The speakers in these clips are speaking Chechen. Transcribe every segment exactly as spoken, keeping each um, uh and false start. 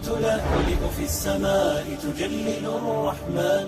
تلألأ في السماء تجلل الرحمن،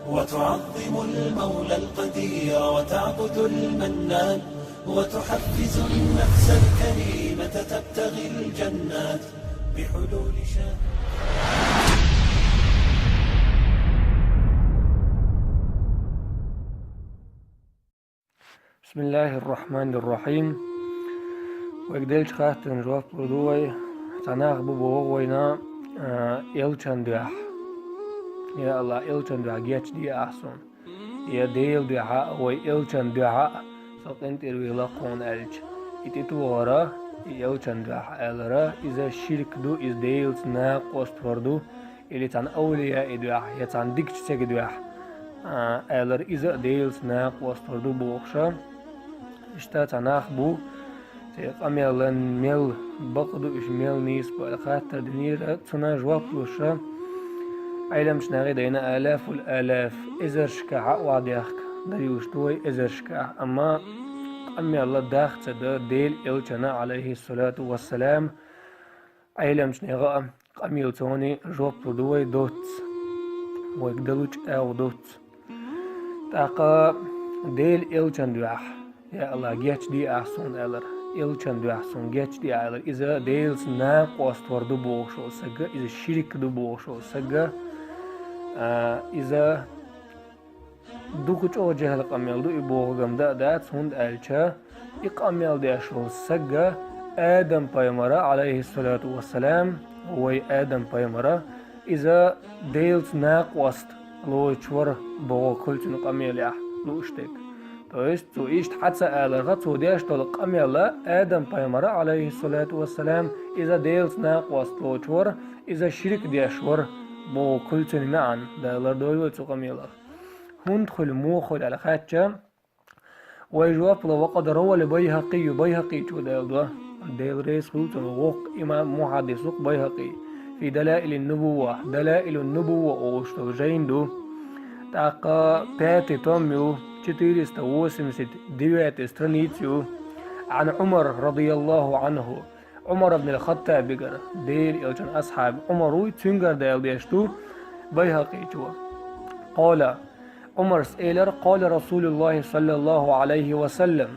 وتعظم المولى القدير وتعبد المنان، وتحفز النفس الكريمة تبتغي الجنات بحلول شهر. بسم الله الرحمن الرحيم. Вайга делча хаттарна жоп лур ду вай. Цхьа нах бу боху вайна, а, элчан дуьхьа. Я АллахӀ, элчан дуьхьа гечдехьа суна. Я Делан дуьхьа, вай элчан дуьхьа со къинтӀера вела хьуна аьлча. И тӀетохара, и элчан дуьхьа алара, иза ширк ду, иза Делаца накъост вар ду, или цхьана овлияъ дуьхьа, я цхьана дикача стага дуьхьа, а, алара, иза а Делаца накъост вар ду бохуша. Иштта цхьа нах бу, церан къамелан мел бакъ ду, уьш мел нийса бу аьлла хаттар динера, цунна жоп луша. Ӏеламчу наха дайна алафул алаф, эзаршкахьа охьадехка дар юуш ду вай эзаршкахьа. Амма къамел ла даха ца до Делан элчана, алейхиссалату вассалам, Ӏеламчу нехан а къамелаца жоп лур ду вай доцца. Вайга далучу агӀо доцца. ТӀаккха Делан элчан дуьхьа, я АллахӀ, гечдехьа суна алара, элчан дуьхьа суна гечдехьа алара, иза Делаца накъост вар ду бохуш волу сага, иза ширк ду бохуш волу сага, а, иза дукха чӀогӀа жехӀал къамел ду и бохург-м дан а дац, хӀунда аьлча и къамел деш волу сага Адам-пайхамара, алейхиссалату вассалам, вай Адам-пайхамара, иза Делаца накъост лоцуш вара боху кхуьлцина къамелехь лууш дерг. То есть цо иштта хьа ца аларха, цо деш долу къамел Адам-пайхамара, алейхиссалату вассалам, иза Делаца накъост лоцуш вара, иза ширк деш вара боху кхуьлцина маьӀна, Дала лардойла вай цу къамелах. ХӀунда хуьлу, муха хуьлу аьлла хаьттича, вай жоп ло: «Ва къад равал Байхакъийю», Байхакъичо далдо, Дела реза хуьлда цунна, воккха имам, мухьаддис ву-кх Байхакъи, «фи далаилин нубувва», Далаилун нубувва олуш долу жайна ду. ТӀаккха пятый том ю, четыреста восемьдесят девятая страница ю, Ӏан Ӏумар, радияллаху Ӏанху, Ӏумар ибн ал-Хаттабигара, Делан элчан асхьаб Ӏумар вуй, цуьнгара далдеш ду Байхакъичо. Къала, Ӏумарс элира: «Къала Расулуллахи саллаллаху Ӏалайхи ва саллам»,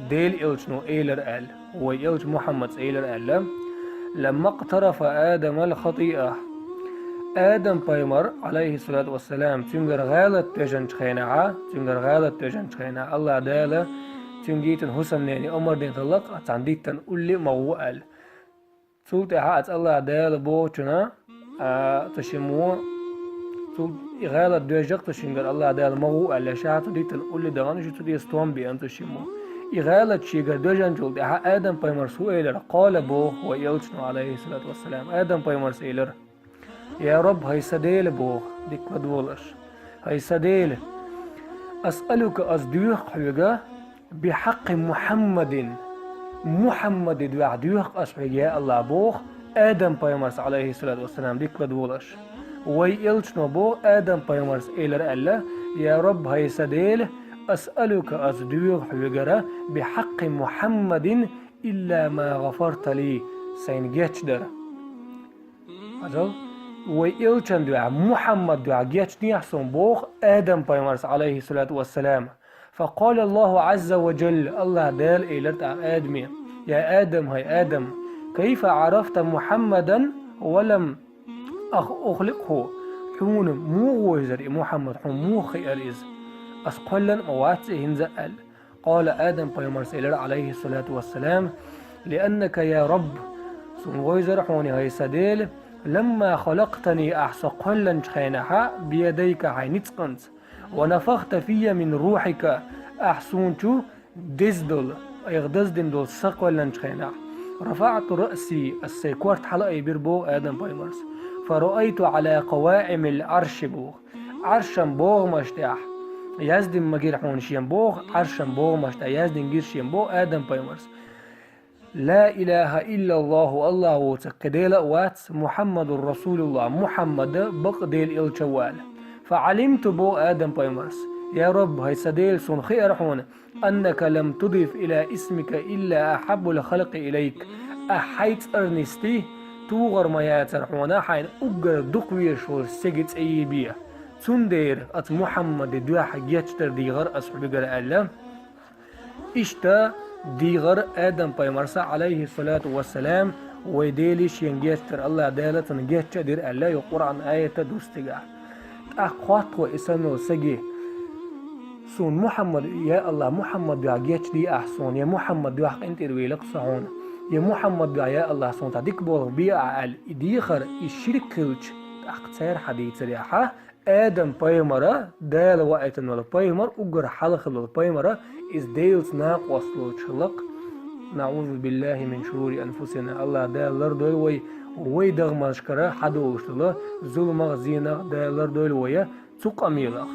Делан элчано элира аьлла, вай элча Мухьаммадс элира аьлла: «Ламма кътарафа Адамал хатиа». Адам-пайхамар, алейхиссалату вассалам, цуьнгара гӀалат дожанчу хенахьа, цуьнгара гӀалат дожанчу хенахьа, АллахӀ Дала цуьнга йийцина хӀусамнене омра дина хилла-кх, цхьана диттан улле а ма гӀо аьлла. Цул тӀаьхьа оцу АллахӀ Дала бохучунна, а, цу шиммо, цул и гӀалат доьжжа-кх цу шингара АллахӀ Дала ма гӀо аьлла, ша цу диттан улле дахана, шу цу тӀе стом беана цу шиммо. И гӀалат шегара доьжначул тӀаьхьа Адам-пайхамарс хӀун элира? Къала боху вай элчано, алейхиссалату вассалам, Адам-пайхамарс элира: «Я Рабб, хӀай сан Дела», — боху, дика ладогӀалаш. «ХӀай сан Дела, асъалука, ас доьху хьоьга, бихьаккъи Мухьаммадин, Мухьаммадан дуьхьа доьху ас хьоьга, я АллахӀ», — боху Адам-пайхамарс, алейхиссалату вассалам, дика ладогӀалаш. Вай элчано боху, Адам-пайхамарс элира аьлла: «Я Рабб, хӀай сан Дела, асъалука, ас доьху хьоьгара, бихьаккъи Мухьаммадин илла ма гӀафарта ли, сайна гечдар». Хьажал, вай элчан дуьхьа, Мухьаммадан дуьхьа гечдехьа суна, боху Адам-пайхамарс, алейхиссалату вассалам. Факъала Аллаху Ӏазза ва Джалла, АллахӀ Дала элира тӀаккха Адаме: «Я Адам, хӀай Адам, кайфа Ӏарафта Мухьаммадан ва лам ах-, ухликъху? Хьуна муха вевзара и Мухьаммад, хьуна муха хиара иза? Ас кхоьллина а ма вац и хӀинца а», — аьлла. Къала, Адам-пайхамарс элира, алейхиссалату вассалам: «Лианнака, я Рабб, суна вевзара хьуна, хӀай сан Дела, ламма халакътани, ахь со кхоьллинчу хенахьа, биядайка, хьайн ницкъанца, ва нафахта фийя мин рухьика, ахь суна чу деза долу, айхьа даздина долу са кхоьллинчу хенахь, рафаъту раъси, ас сайн корта хьалаайбира», — боху Адам-пайхамарс. «Фараайту Ӏала къаваимил Ӏарши», — боху. Ӏаршан богӀамаш тӀехь яздина ма гира хьуна шен боху, Ӏаршан богӀамаш тӀехь яздина гира шен боху Адам-пайхамарс: «Ла илаха иллаллаху, АллахӀ воцург кхин Дела а вац, Мухьаммадур Расулуллах, Мухьаммад бакъ Делан элча ву», — аьлла. «Фа Ӏалимту», — боху Адам-пайхамарс: «Я Рабб, хӀай сан Дела, суна хиара хьуна, аннака лам тудиф ила исмика илла ахьаббул халкъи илайк, ахь хьайн цӀарна йисте, ТӀагӀар ма яцар хьуна хьайна уггар дукха везаш волча стеган цӀе бе. Цундела аса Мухьаммада дуьхьа гечдар дийгӀар аса хьоьгара аьлла. Иштта дийгӀар Адам пайхамарас, Ӏалайхи ссалату вассалам, вай Дела шена гечдар, АллахӀ Дала цунна геч а дир аьлла, йо Къуръан аята дустигахь. ТӀаккха хоатт вай и санна волча сага: «Суна Мухьаммад, я АллахӀ, Мухьаммад дуьхьа гечдехьа суна, я Мухьаммад дуьхьа къинтӀера вела-кх со хьуна, я Мухьаммад дуьхьа, я АллахӀ, суна цхьа дика болх бехьа», аьлла, и дехар, и ширк хилча, тӀаккха цара хьадийцарехьа, Адам пайхамара, Дала ваийтина вола пайхамар, уггар хьалха хилла вола пайхамара, иза Делаца накъост лоцуш хилла-кх. НаӀузу биллахӀи мин шурури анфусина. АллахӀ Дала лардойла вай, вай дегӀамашкара хьадолуш дола зуламах, зенах Дала лардойла вай цу къамелах.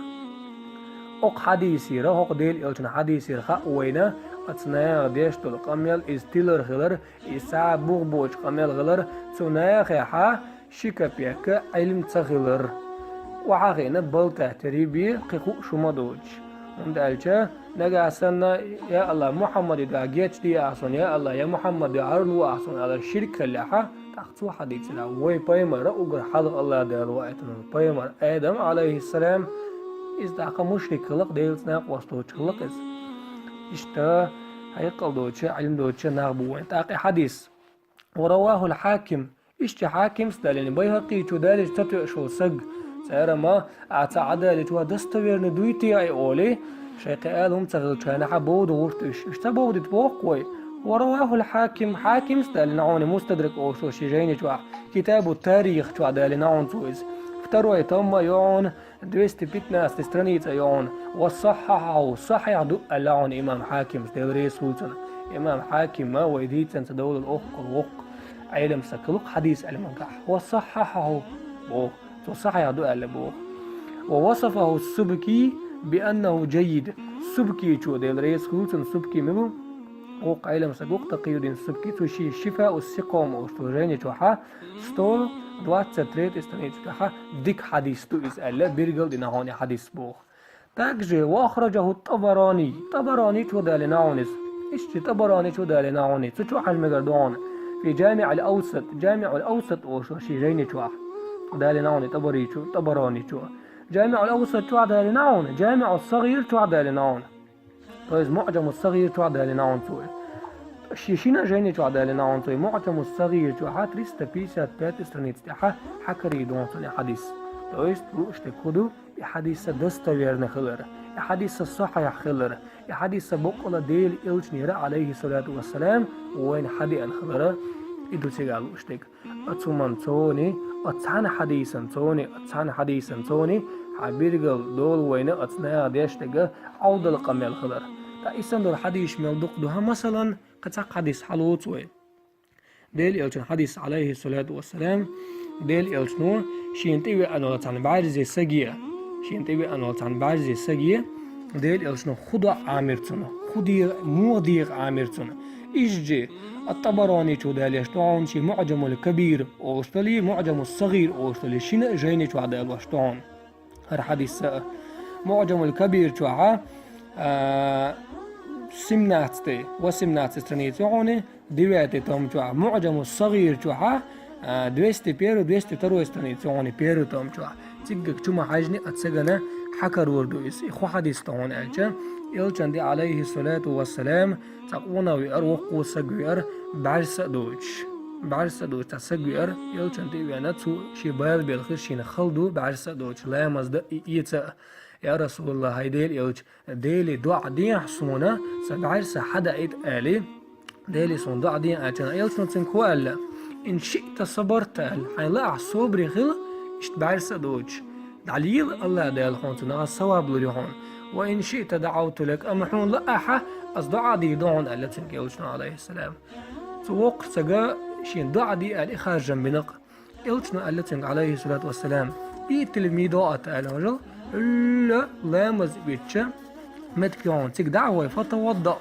Оцу хьадисера, хӀокху Делан элчан хьадисера хаьа вайна, аса наха деш долу къамел иза тилар хилар, иза цхьа бух боцу къамел хилар, цу нахехьа ши капека Ӏилма ца хилар. Охьа а хиъна, балтехь тера бен кхин хууш хӀума доцуш. ХӀунда аьлча нагахь санна: «Я АллахӀ, Мухьаммада дуьхьа гечдехьа суна, я АллахӀ, я Мухьаммад дуьхьа хьарла ваахь суна», аьлла ширк хилла хьа, тӀаккха цо хьадийцина: «Вай пайхамара уггар хьалха АллахӀ Дала ваийтина пайхамар Адам, Ӏалайхиссалам, иза тӀаккха мушрик хилла-кх, Делаца накъост лоцуш хилла-кх иза». Иштта хьекъал доцуш, Ӏилма доцуш нах бу вайн. ТӀаккха и хьадис. «Ва равахул Хьаким». Иштта Хьакимс далийна, Байхьакъичо далийча ца тоьуш волу саг, цара ма, а ца Ӏадалийча ван достоверный дуй те и олий, шайн кхин ала хӀума ца хилча, хьайна хьан бовда гӀурт уьш. Уьш ца бовдийта боху-кх вай. «Ва равахул Хьаким», Хьакимс далийна хьуна, Мустадрак олуш шен жайни чохь, Китабу Тарих чохь далийна хьуна цо иза. Второй том ма ю хьуна, двести пятнадцатая страница ю хьуна, ва сахьхьахьаху, сахьихь ду аьлла хьуна имам Хьакимс, Дела реза хуьлда цунна. Имам Хьаким ма вай дийцинчу довлал оккхул воккха Ӏелам саг хилла-кх хьадис Ӏилманехь. Ва сахьхьахьаху боху, цо сахьихь ду аьлла боху. Ва васафаху Субки би аннаху джаййид. Субкичо, Дела реза хуьлда цунна, Субки мила ву? Воккха Ӏелам саг ву-кх Такъийюддин Субки, цо шен Шифаъу Сикъом олуш долу жайни чохьа, сто двадцать третья страница тӀехь дика хьадис ду иза аьлла, биргал дина хьуна и хьадис боху. Также ва ахраджаху ТӀабарани, ТӀабараничо далийна хьуна иза. Иштта ТӀабараничо далийна хьуна иза. Цу чу хьажа мегар ду хьуна. Фи Джамиъ аль-Авсат, Джамиъ аль-Авсат олуш шен жайни чохь далийна хьуна ТӀабаричо, ТӀабараничо. Джамиъ аль-Авсат чохь далийна хьуна, Джамиъ ас-Сагъир чохь далийна хьуна. То есть МуӀджаму Сагъир чохь далийна хьуна цо. Ши-, шина жайни чохь далийна хьуна цо. МуӀджаму Сагъир чохьа триста пятьдесят пятая страница тӀехьа хьакарийна ду хьуна цунна и хьадис. То есть лууш дерг хӀун ду, и хьадис достоверный хилар, и хьадис сахьихь хилар, и хьадис боккъала Делан элчанера, Ӏалайхи ссалату вассалам, вайна хьадеана хилар, и ду цигахь лууш дерг. Оцу хӀуманна цуьнан, оцу цхьана хьадисана цуьнан, оцу цхьана хьадисана цуьнан хьан биргал долу вайна оцу наха деш дерг Ӏовдал къамел хилар. Ткъа и санна долу хьадисаш мел дукха ду хьан, масалан, кхин цхьа хьадис хьалоцу вай. Делан элчан хьадис, Ӏалайхи ссалату вассалам, Делан элчано шена тӀевеана волу цхьана бӀаьрзе саге, шена тӀевеана волу цхьана бӀаьрзе саге, Делан элчано хӀун доӀа Ӏамийра цунна, хӀун дегӀа, муха дегӀа Ӏамийра цунна. Иза же ат-ТӀабараничо далош ду хьуна шен МуӀджамул Кабир олуш долу, МуӀджамус Сагъир олуш долу, шина а жайни чохь далош ду хьуна хӀара хьадис а. МуӀджамул Кабир чохьа, а, семнадцатая, восемнадцатая страница ю хьуна, девятый том чохь, МуӀджамус Сагъир чохьа, а, двести первый, двести второй страница ю хьуна, первый том чохь. Циггахь чу ма хьаьжжина, оцу сагана хьакарор ду иза. И хӀун хьадис ду хьуна аьлча, элчан тӀе, Ӏалайхи ссалату вассалам, цхьа къонах веара, воккха саг веара, бӀаьрса а доцуш. БӀаьрса а доцуш цхьа саг веара, элчан тӀе а веана, цо шен бала белхира, шена хала ду бӀаьрса а доцуш, ламаз дан а, и эца а. Я РасулаллахӀ, хӀай Делан элча, Деле доӀа дехьа суна, сан бӀаьрса хьадаийта аьлла, Деле суна доӀа дехьа аьлча, элчано цуьнга хӀун аьлла? Ин шиъта сабарта аьлла, хьайна лаахь собаре хила, иштта бӀаьрса а доцуш. ДӀалела АллахӀ Дала хьуна цунах саваб лур ю хьуна. Ва ин шиъта даӀавту лак, амма хьуна лаахь, ас доӀа дийр ду хьуна аьлла цуьнга элчано, Ӏалайхи ссалам. Цу воккхачу сага шена доӀа де аьлла и харжам бина-кх. Элчано аьлла цуьнга, Ӏалайхи ссалату вассалам: «Итил мидоата», аьлла, хьажал, хӀуьлла ламаз а битча, меттиг ю хьуна, цига дӀа а гӀой, фатавадда,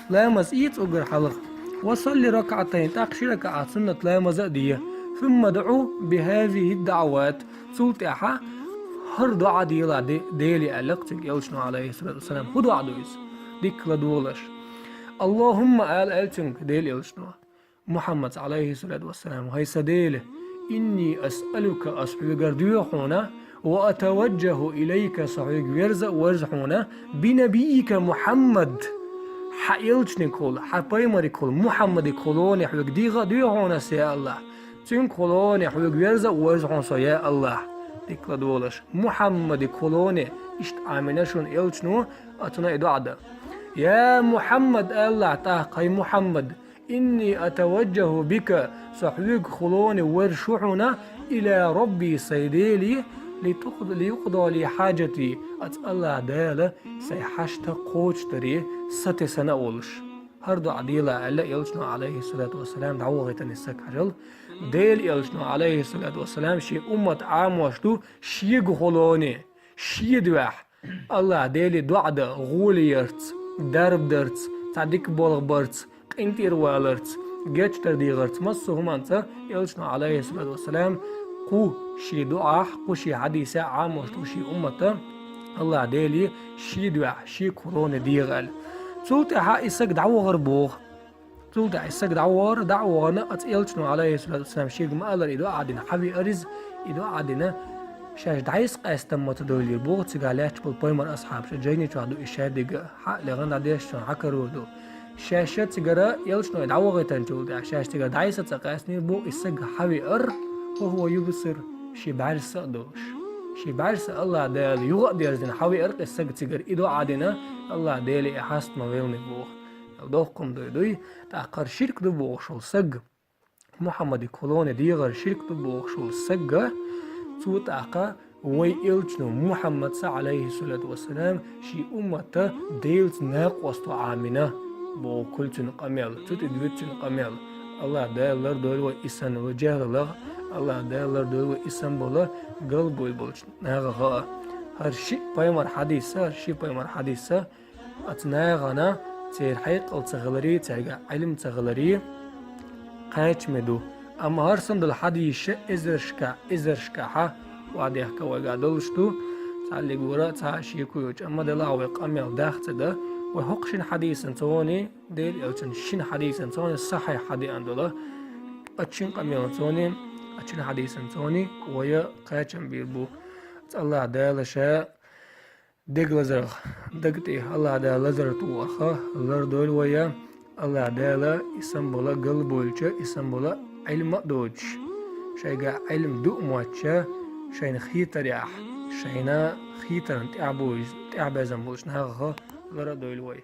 ламаз эца уггар хьалха, ва салли ракаӀатайн, тӀаккха ши ракаӀат суннат ламаз а де, сумма дуӀу бихазихи даӀават, цул тӀаьхьа хӀара доӀа делахь де-, Деле аьлла-кх цуьнга элчано, Ӏалайхи ссалату вассалам. ХӀун доӀа ду иза? Дикка ладогӀалаш. АллахӀумма аьлла, аьлла цуьнга Делан элчано. Мухьаммад, алейхиссалату вассалам: «ХӀай са Дела, инни асъалука, ас хьоьгара дуьйхьу хьуна, ва атаваджаху илайка, со хьоьга верза а верза хьуна, бинабийика Мухьаммад, хьа элчанегахула, хьа пайхамарегахула, Мухьаммадегахулоне хьоьга дийгӀа а дуьйхьу хьуна ас, я Аллахь. Цуьнгахулоне хьоьга верза а верза хьуна со, я Аллахь». Дика ладогӀалаш, Мухьаммадегахулоне, иштта Ӏамийна шуна элчано, а цунна и дуӀа дан. «Я Мухьаммад», аьлла тӀаккха, хӀай Мухьаммад, «инни атаваджаху бика, со хьоьгахулоне верзаш ву хьуна, ила Рабби, сай Деле, литукъ-, лиюкъда ли хьаджати, ас Аллахь Дала сай хьашт кхочушдаре сатесна а волуш». ХӀара дуӀа делахь аьлла элчано, алейхиссалату вассалам, дӀавахийтина и саг хьажал. Делан элчано, алейхиссалату вассалам, шен уммат Ӏамош ду шегахулоне, шен дуьхьа Аллахь Деле дуӀа дан, гӀоле ярца, дарба дарца, цхьа дика болх барца, къинтӀера валарца, гечдар дехарца, массо а хӀуманца элчано, алейхиссалату вассалам, кху шен дуӀахь, кху шен хьадисехь Ӏамош ду шен уммат Аллахь Деле шен дуьхьа, шегахулоне дийгӀа аьлла. Цул тӀаьхьа и саг дӀавахара боху. Цул тӀаьхьа и саг дӀавахара, дӀа а вахана, ас элчано, алейхиссалату вассалам, шега ма-аллара, и дуӀа дина хьан веара иза, и дуӀа дина, шаьш дӀасакъаьстина ма ца довлийра боху, цигахь лаьтташ болу пайхамаран асхьабаш, жайни чохь ду и шадерг, хьа а лехна дӀадешна, хьан карор ду. Шаьш цигара элчано дӀавахийтинчул тӀаьхьа, шаьш цигара дӀаса ца къаьстинера боху, и саг хьан веара, ва хӀува юбсир, шен бӀаьрса а долуш. Шен бӀаьрса Аллахь Дала юха а дерзина хьан веара и саг цигара, и дуӀа дина, Аллахь Деле и хьаста ма веллинера боху. Доккха хӀума дуй, дуй, тӀаккха хӀара ширк ду бохуш волу саг, Мухьаммадегахулоне дийгӀар ширк ду бохуш волу саг, цо тӀаккха вай элчано Мухьаммада, алейхиссалату вассалам, шен уммат Делаца накъосто Ӏамийна боху кхуьлу цуьнан къамел, цу тӀе дуьйцу цуьнан къамел. Аллахь Дала лардойла вай и санна болу жаьхӀлаллех, Аллахь Дала лардойла вай и санна болу галбевлла болчу нахах а. ХӀара шиъ пайхамаран хьадис, хӀара шиъ пайхамаран хьадис оцу нахана церан хьекъал ца хиларе, цаьргахь Ӏилма ца хиларе кхачаме ду. Амма хӀара санна долу хьадисаш эзаршкахь, эзаршкахь охьадехка вайгахь долуш ду. Цхьаллиг вара цхьа а шеко йоцуш, амма делахь вай къамел даха ца дан, вай хӀокху шина хьадисана цхьаьна, Делан элчанан шина хьадисана цхьаьна, сахьихь хьадис долу, оцу шина къамелана цхьаьна, оцу шина хьадисана цхьаьна вай кхачам бийр бу. Аллахь Дала ша дега лазарх, дага тӀе Аллахь Дала лазар тухарх лардойла вай. Аллахь Дала и санна болу галбевллачу, и санна болу Ӏилма а доцуш, шайгахь Ӏилма ду а моьттуш, шайна хетарехь, шайна хетарна тӀаьхьабуьйзу, тӀаьхьабаьзна болчу нахах лара а дойла вай.